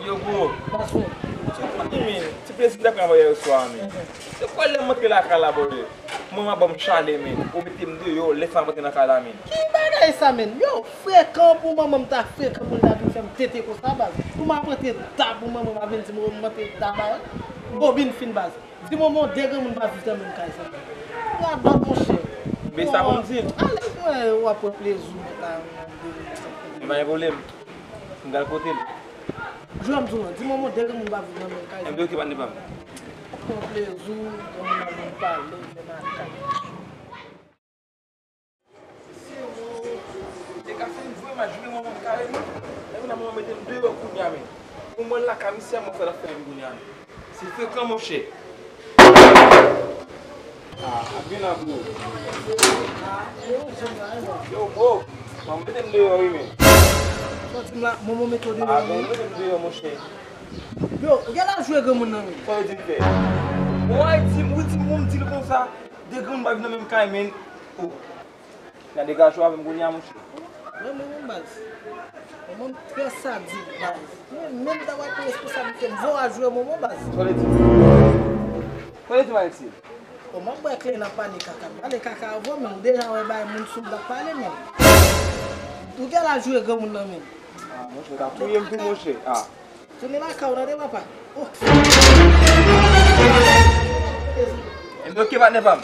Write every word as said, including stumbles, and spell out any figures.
Yo, bro. Baz mwen. Ti konnen, men, ti plezi m t ap pran avè w yè swa, men. Se kwè lè m antre lakay la, bro. Manman ban m chale, men. Ou mete m deyò, lè sa m antre nan kay la, men. Ki bagay sa, men? Yo, frekan pou manman m ta frekan pou l ta vin fè m tete konsa, baz. Pou m ap antre ta pou manman m ap vin di m, oh, m antre ta, baz. Bobin fin, baz. Di manman w de granmoun pa viv nan menm kay sa. Radòt, monchè. Men sa pou m di l. Alèz mwen, w ap pran plezi w la. E pa gen pwoblèm. M pral kote l. Jwe m di w, di manman w de granmoun pa viv nan menm kay sa. Enben, oke, patnè pa m. Pran plezi w, granmoun ap vin pale, fè makak. Se ou te ka fè m jwe m a jwe manman m kare m. Epi nan manman mete m deyò kounye a, men. Pou mwen lakay misye a, mwen sa l ap fè m kounye a, men. Se frekan, monchè. Ah, ap vin la, bro. Yo, bro. Manman mete m deyò, wi, men. Sòti m la, manman mete w deyò, wi. Ah, manman mete m deyò, monchè. Yo, ou gen laj jwe granmoun nan, men. Sa w di m fè? Bon, Ayiti, m wi, di m, bon, m di l konsa. De granmoun pa viv nan menm kay, men. Oh. Gade gacho avè m kounye a, monchè. Mwen, mwen, mwen, baz. Mwen, mwen trè sadik, baz. Mwen menm ta wè pou responsablite m. Vo a jwe mwen, mwen, baz. Sa w vle di? Sa w vle di, Maël? O, mwen bwè kle nan pale kaka. Pale kaka avè w, men ou deja wè bay moun sou m t ap pale, men. Ou gen laj jwe granmoun nan, men. Ah, monchè, ta touye m tou, monchè. Ah. Tounen lakay ou, tande, papa. Oh. Enben, oke, patnè pa m.